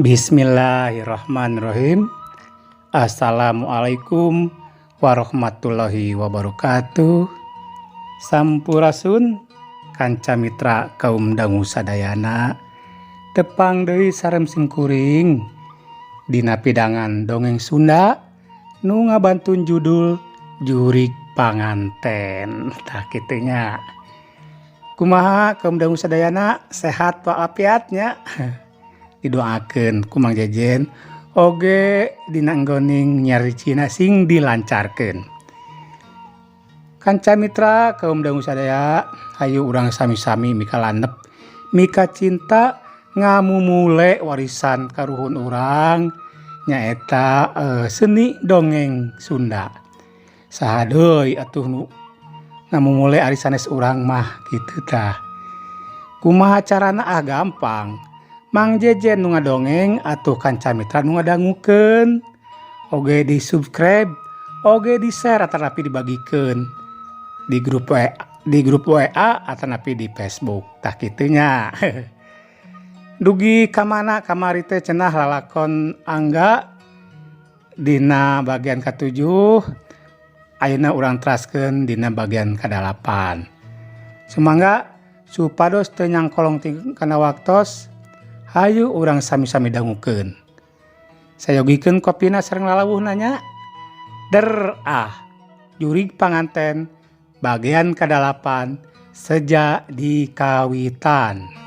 Bismillahirrahmanirrahim. Assalamualaikum warahmatullahi wabarakatuh. Sampurasun kanca mitra kaum dangu sadayana. Tepang deui sareng simkuring dina pidangan dongeng Sunda nu ngabantun judul Jurig Panganten. Tah kitu nya. Kumaha kaum dangu sadayana, sehat walafiat nya? Didoakeun ku Mang Jejen oge dina enggoning nyari Cina sing dilancarkeun. Kanca mitra kaum dangu sadaya, hayu urang sami-sami mikalandep mika cinta ngamumule warisan karuhun urang nyaeta seni dongeng Sunda. Saha deui atuh nu ngamumule ari sanes urang mah kitu tah. Kumaha carana? Ah, gampang. Mang Jejen nu ngadongeng atuh kanca mitra nu ngadangukeun. Oge di subscribe, oge di share atanapi dibagikeun di grup WA, di grup WA atanapi di Facebook. Tah kitu nya. Dugi ka mana kamari teh cenah lalakon Angga dina bagian ka-7, ayeuna urang teraskeun dina bagian ka-8. Sumangga supados teu nyangkolong kana waktos, hayu urang sami-sami dangukeun. Sayogikeun kopina sareng lalawuhna nya. Der ah, Jurig Panganten bagian ka-8, Seja di Kawitan.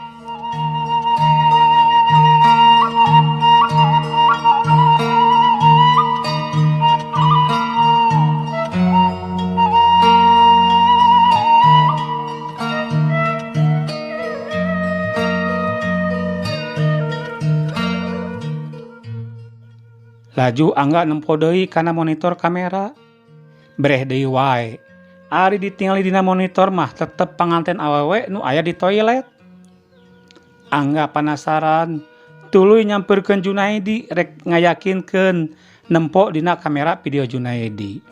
Laju Angga nempo deui kana monitor kamera. Breh deui wae. Ari ditingali dina monitor mah tetep panganten awewe nu aya di toilet. Angga panasaran, tuluy nyamperkeun Junaidi rek ngayakinkeun nempo dina kamera video Junaidi.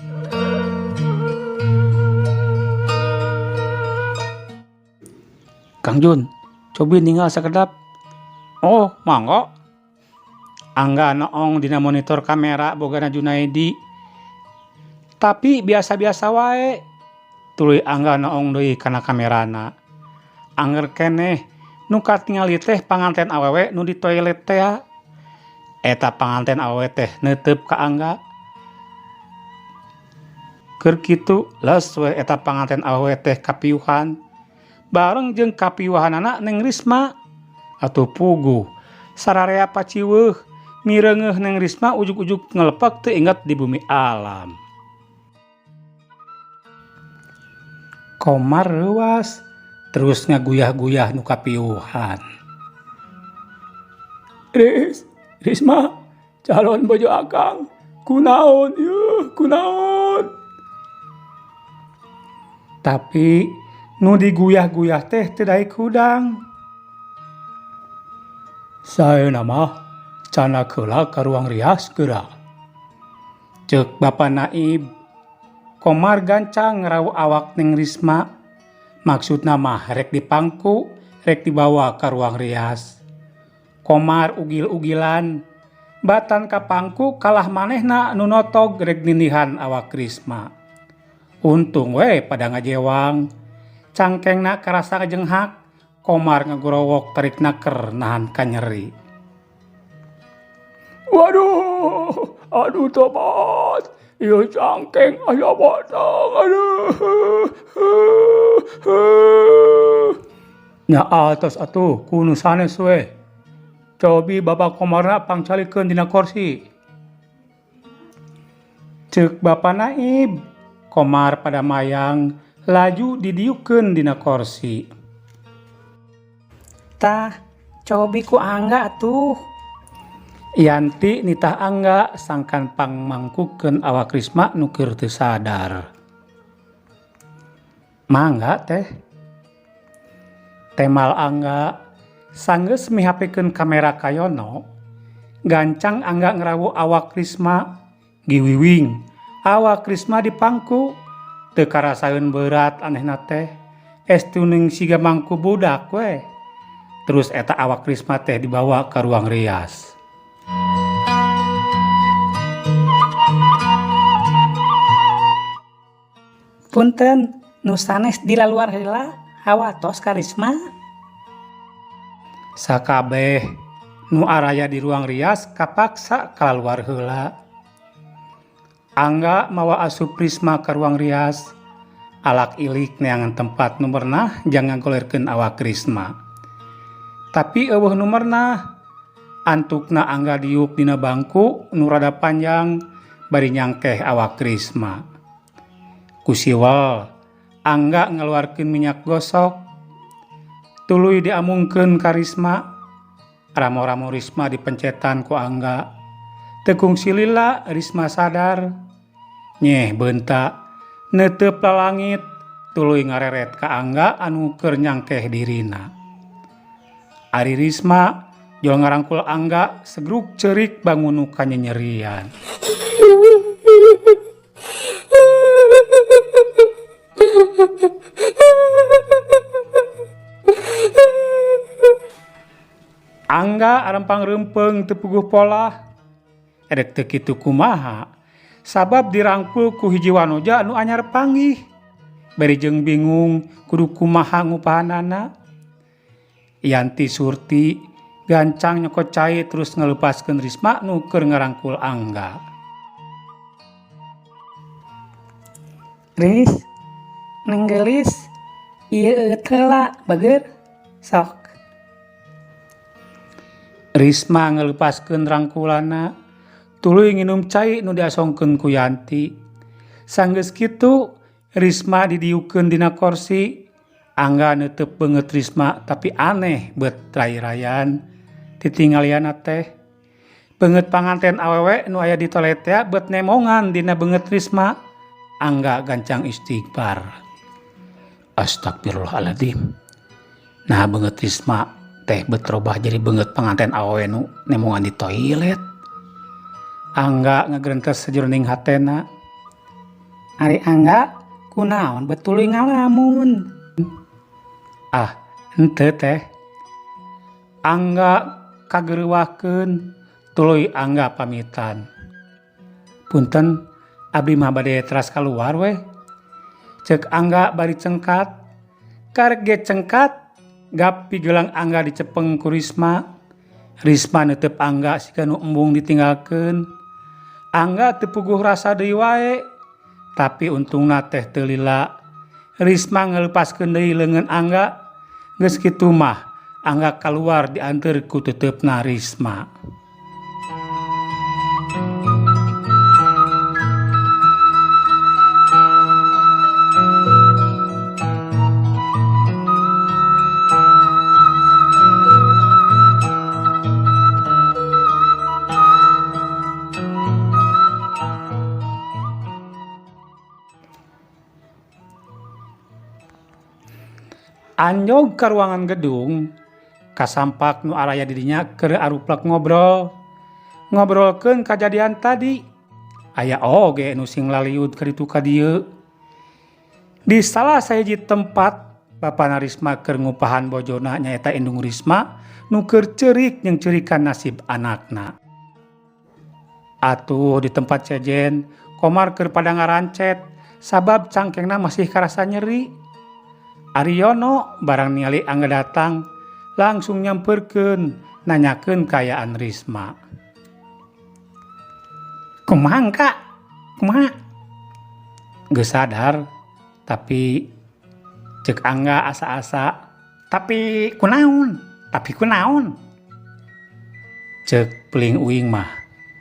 Kang Jun, cobi ninggal sakedap. Oh, mangga. Angga noong dina monitor kamera bogana Junaidi. Tapi biasa-biasa wae. Tuluy Angga noong deui kana kamerana. Angger keneh nu katingali teh panganten awewe nu di toilet teh. Eta panganten awewe teh neuteup ka Angga. Keur kitu leus we eta panganten awewe teh kapiuhan. Bareng jeung kapiuhanana Neng Risma. Atuh puguh sararea paciweuh mireungeuh Neng Risma ujug-ujug ngelepek teu inget di bumi alam. Komar leuwas terus ngaguyah-guyah nu kapiuhan. Riz, Risma, calon bojo akang, kunaon yeuh, kunaon. Tapi nu diguyah-guyah teh teu daek hudang. Saeuna mah candak heula ka ruang rias geura. Ceuk Bapa Naib. Komar gancang ngarau awak Neng Risma. Maksudna mah rek dipangku, rek dibawa ka ruang rias. Komar ugil-ugilan, batan kapangku kalah manehna nu notog rek nindihan awak Risma. Untung we pada ngajewang. Cangkengna karasa kajenghak, Komar ngagorowok tarik naker nahan kanyeri. Waduh, aduh tobat. Ieu cangkeng aya batang, aduh. Nya atos atuh ku nu sanes we. Cobi Bapak Komarna pangcalikeun dina korsi. Ceuk Bapak Naib, Komar pada mayang laju didiukeun dina korsi. Tah, cobi ku Angga atuh. Yanti nitah Angga sangkan pangmangkukeun awak Risma nu keur teu sadar. Mangga teh. Temal Angga sanggeus mihapekeun kamera ka Yono, gancang Angga ngarawu awak Risma, giwiwing. Awak Risma dipangku, teu karasaeun berat anehna teh. Estuning siga mangku budak we. Terus eta awak Risma teh dibawa ka ruang rias. Punten nu sanes dilaluar heula hawatos ka Risma. Sakabeh nu araya di ruang rias kapaksa kalaluar heula. Angga mawa asup Risma ka ruang rias, alak ilik neangan tempat nu merenah jang ngagolerkeun awak Risma. Tapi euweuh nu merenah. Antukna Angga diuk dina bangku nu rada panjang bari nyangkeh awak Risma. Ku siwel, Angga ngaluarkeun minyak gosok. Tuluy diamungkeun ka Risma. Ramo-ramo Risma dipencetan ku Angga. Teu kungsi lila Risma sadar. Nyeh beunta, neuteup lalangit, tuluy ngareret ka Angga anu keur nyangkeh dirina. Ari Risma jol ngarangkul Angga segruk ceurik bangunu kanyenyerian. Angga arempang reumpeng teu puguh polah. Edek teu kitu kumaha, sabab dirangkul ku hiji wanoja anu anyar panggih. Bari jeung bingung kudu kumaha ngupahanana. Yanti Surti gancang nyokot cai terus ngaleupaskeun Risma nu keur ngarangkul Angga. Ris, neng geulis, ieu eueut heula bageur, sok. Risma ngaleupaskeun rangkulana, tuluy nginum cai nu diasongkeun ku Yanti. Sanggeus kitu, Risma didiukeun dina korsi. Angga neuteub beungeut Risma tapi aneh beut rai-rayan titinggalianna teh. Beungeut panganten awewe nu aya di toilet tea beut nemongan dina beungeut Risma. Angga gancang istighfar. Astagfirullahaladzim. Nah beungeut Risma teh beut robah jadi beungeut panganten awewe nu nemongan di toilet. Angga ngagerentes sajroning hatena. Ari Angga kunaon beut tuluy ngalamun. Ah, henteu teh. Angga kagereuwahkeun, tuluy Angga pamitan. Punten, abdi mah bade teras kaluar weh. Ceuk Angga bari cengkat. Karek ge cengkat, gap pigelang Angga dicepeng ku Risma. Risma neuteup Angga siga nu embung ditinggalkeun. Angga teu puguh rasa deui wae, tapi untungna teh teu lila. Risma ngaleupaskeun deui leungeun Angga. Geus kitu mah Angga kaluar dianteur ku teuteupna Risma. Anjog ka ruangan gedung, kasampak nu araya di dinya keur aruplek ngobrol. Ngobrolkeun kajadian tadi. Aya oge nu sing laliud ka ditu ka dieu. Di salah sahiji tempat, bapana Risma keur ngupahan bojona nyaeta indung Risma nu keur ceurik jeung ceurikan nasib anakna. Atuh di tempat sejen, Komar keur pada ngarancet sabab cangkengna masih karasa nyeri. Ariono barang ningali Angga datang langsung nyamperkeun nanyakeun kaayaan Risma. Kumaha Angga? Kumaha? Geus sadar tapi ceuk Angga asa-asa tapi kunaon? Tapi kunaon? Ceuk piling uing mah.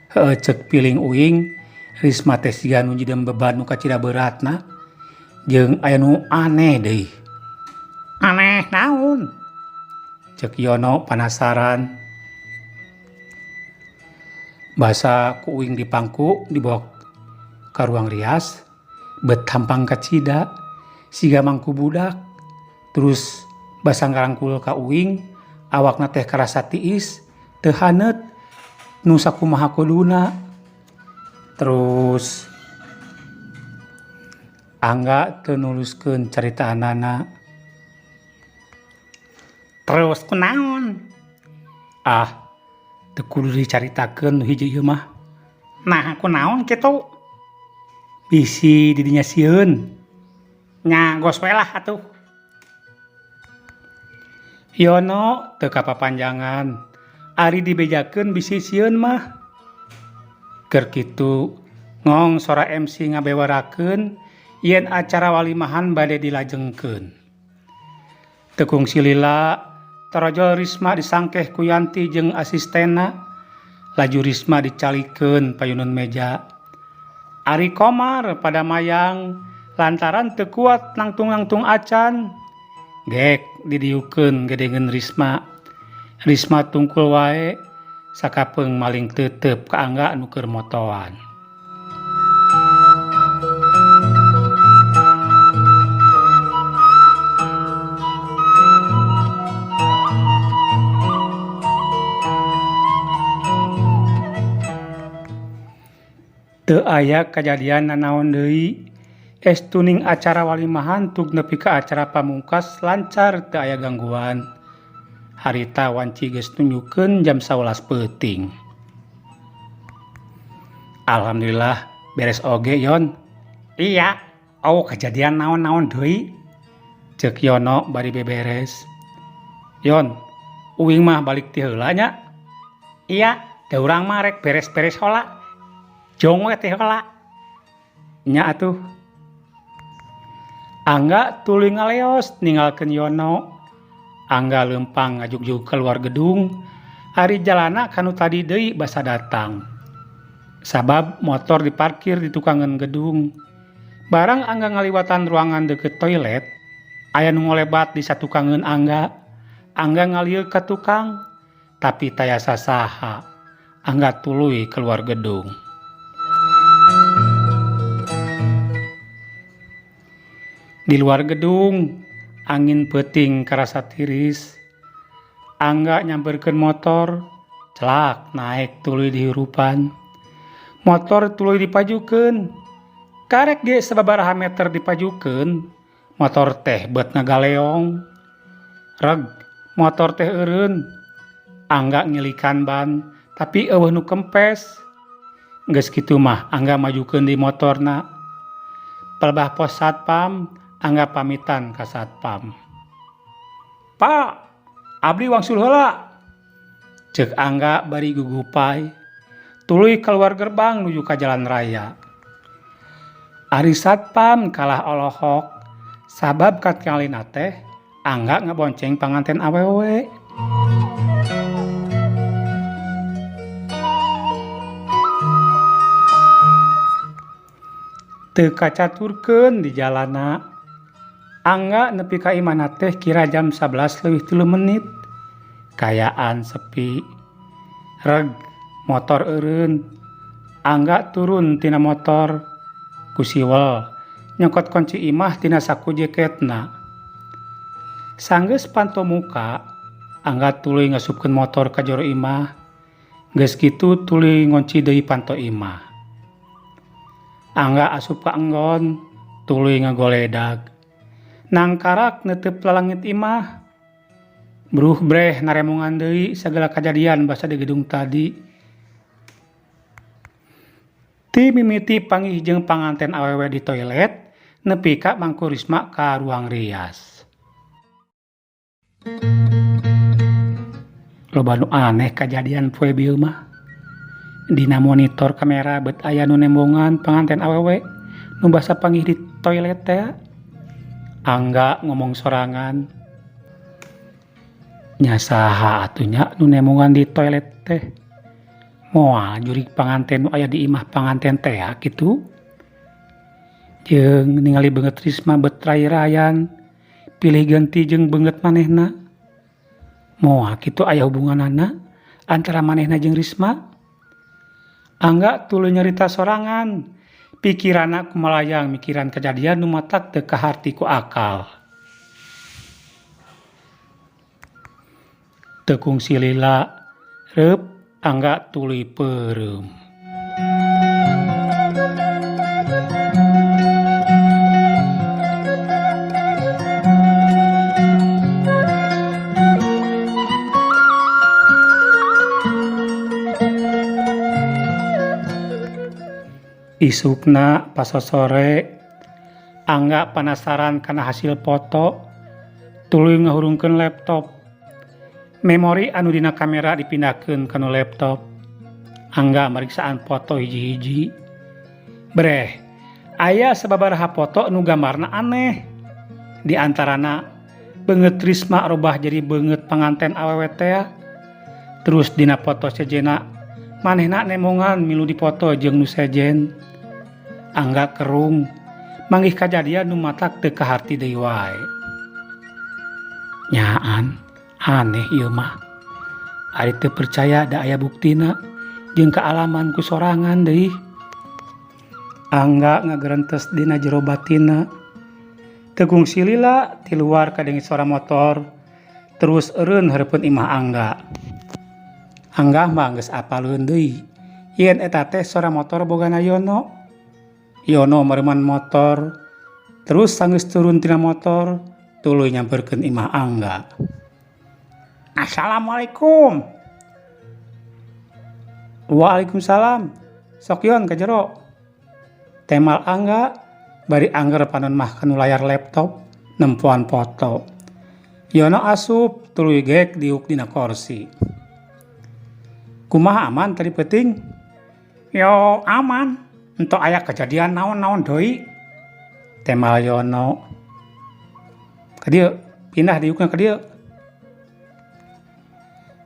Heueuh ceuk piling uing Risma teh siga nu nyidem beban nu kacida beratna jeung aya nu aneh deui. Aneh naon? Ceuk Yono panasaran. Basa ku uing dipangku dibawa ka ruang rias, bet hampang kacida, siga mangku budak. Terus basa ngarangkul ka uing, awakna teh karasa tiis, teu haneut, nu sakumaha kuduna. Terus Angga teu nuluskeun caritaanana. Terus kunaon? Ah, Teu kudu dicaritakeun nu hiji ieu mah. Nah kunaon kitu? Bisi di dinya sieun. Nya gos we lah atuh. Yono teu kapapanjangan, ari dibejakeun bisi sieun mah. Keur kitu ngong sora MC ngabewarakeun yen acara walimahan bade dilajengkeun. Teu kungsi lila torojol Risma disangkeh ku Yanti jeung asistenna, laju Risma dicalikeun payuneun meja. Ari Komar pada mayang lantaran teu kuat nangtung-nangtung acan. Gek didiukeun gedengeun Risma. Risma tungkul wae sakapeung maling teuteup ka Angga nu keur motoan. Teu aya kajadian nanaon deui, estuning acara walimahan tug nepi ka acara pamungkas lancar teu aya gangguan. Harita wanci geus nunjukeun jam 11 peuting. Alhamdulillah beres oge Yon. Iya, oh kejadian naon-naon deui? Ceuk Yono bari beberes. Yon, uing mah balik ti heula nya. Iya, da urang mah rek beres-beres heula. Jong we teh heula. Nya atuh. Angga tuluy ngaleos ninggalkeun Yono. Angga leumpang ngajugjug keluar gedung, ari jalana kanu tadi deui basa datang. Sabab motor diparkir di tukangan gedung. Barang Angga ngaliwatan ruangan deukeut toilet, aya nu ngolebat di satukangeun Angga. Angga ngalieuk ka tukang, tapi taya sasaha. Angga tuluy keluar gedung. Di luar gedung, angin peuting karasa tiris. Angga nyamperkeun motor, celak naek tuluy dihirupan. Motor tuluy dipajukeun. Karek ge sababaraha meter dipajukeun, motor teh beut ngagaleong. Reg, motor teh eureun. Angga ngilikan ban, tapi eueuh nu kempes. Geus kitu mah Angga majukeun di motorna. Pelebah pos satpam, Angga pamitan ka satpam. Pak, abdi wangsul heula. Ceuk Angga bari gugupai. Tuluy keluar gerbang nuju ka jalan raya. Ari satpam kalah olohok, sabab katingalina teh Angga ngabonceng panganten awewe. Teu kacaturkeun di jalana. Angga nepi ka imahna teh kira jam 11:03. Kayaan sepi. Reg, motor eureun. Angga turun tina motor. Ku siwel, nyokot kunci imah tina saku jeketna. Sanggeus panto muka, Angga tuluy ngasupkeun motor ka jero imah. Geus kitu tuluy ngonci deui panto imah. Angga asup ka enggon, tuluy ngagoledag. Nangkarak netep lalangit imah. Bruh breh naremongan deui sagala kajadian basa di gedung tadi. Ti mimiti panggih jeung panganten awewe di toilet, nepi ka mangku Risma ka ruang rias. Loba nu aneh kajadian poe bieu mah. Dina monitor kamera bet aya nu nembongan panganten awewe nu basa panggih di toilet teh. Angga ngomong sorangan. Nya saha atuh nya nu nembongan di toilet teh? Moal jurig panganten nu aya di imah panganten teh kitu. Jeung ningali beungeut Risma bet ray-rayan, pilih ganti jeung beungeut manehna. Moal kitu aya hubunganana antara manehna jeung Risma. Angga tuluy nyarita sorangan. Pikiranna kumalayang mikiran kajadian nu matak teu kaharti ku akal. Teu kungsi lila, reup Angga tuluy peureum. Isukna pasosore Angga panasaran kana hasil foto tuluy ngahurungkeun laptop. Memori anu dina kamera dipindahkeun kana laptop. Angga mariksaan foto hiji-hiji. Breh, aya sababaraha foto nu gambarna aneh. Di antarana beungeut Risma robah jadi beungeut panganten awewe tea. Terus dina foto sejenna manehna nembongan milu dipoto jeung nu sejen. Angga kerung manggih kajadian nu matak teu kaharti deui wae. Nyaan, aneh ieu mah. Ari teu percaya da aya buktina jeung kaalaman ku sorangan deui. Angga ngagerentes dina jero batinna. Teu kungsi lila ti luar kadenge sora motor terus eureun hareupeun imah Angga. Angga mah geus apaleun deui yen eta teh sora motor bogana Yono. Yono mareuman motor terus sanggeus turun tina motor tuluy nyamperkeun imah Angga. Assalamualaikum. Waalaikumsalam. Sok Yon ka jero. Temal Angga bari angger panon mah kanu layar laptop nempoan foto. Yono asup tuluy gek diuk dina korsi. Kumaha aman tadi peuting? Yo aman. Entong aya kejadian naon-naon deui. Temal Yono. Ka dieu, pindah diukna ka dieu.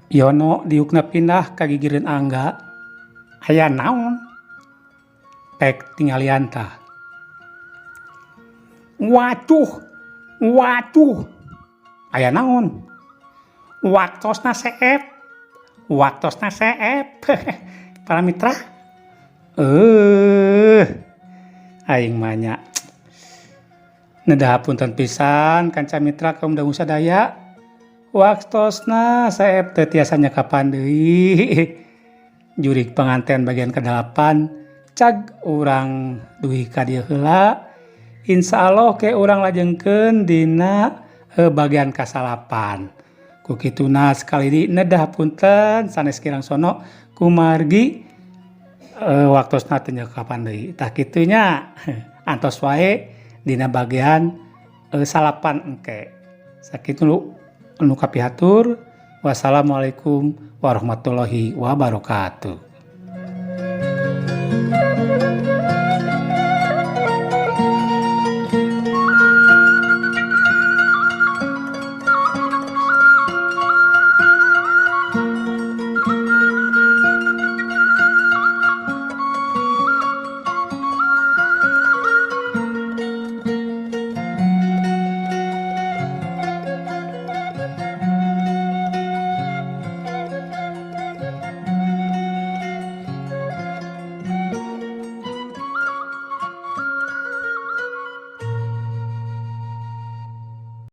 Yono diukna pindah ka gigireun Angga. Aya naon? Pek tingalian tah. Waduh, waduh. Aya naon? Waktosna seep. Waktosna seep. Para mitra. Aing mah nya. Nedah punten pisan kanca mitra kaum dangu sadaya. Waktosna seep teu tiasa nyekapan deui. Jurig panganten bagian ke-8 cag urang dugi ka dieu heula. Insya Allah ke urang lajengkeun dina bagian kasalapan. Ku kituna sekali deui nedah punten sanes kirang sono kumargi waktosna teu nyekapan deui. Tah kitu nya antos wae dina bagian salapan engke. Sakitu nu kapihatur. Wassalamualaikum warahmatullahi wabarakatuh.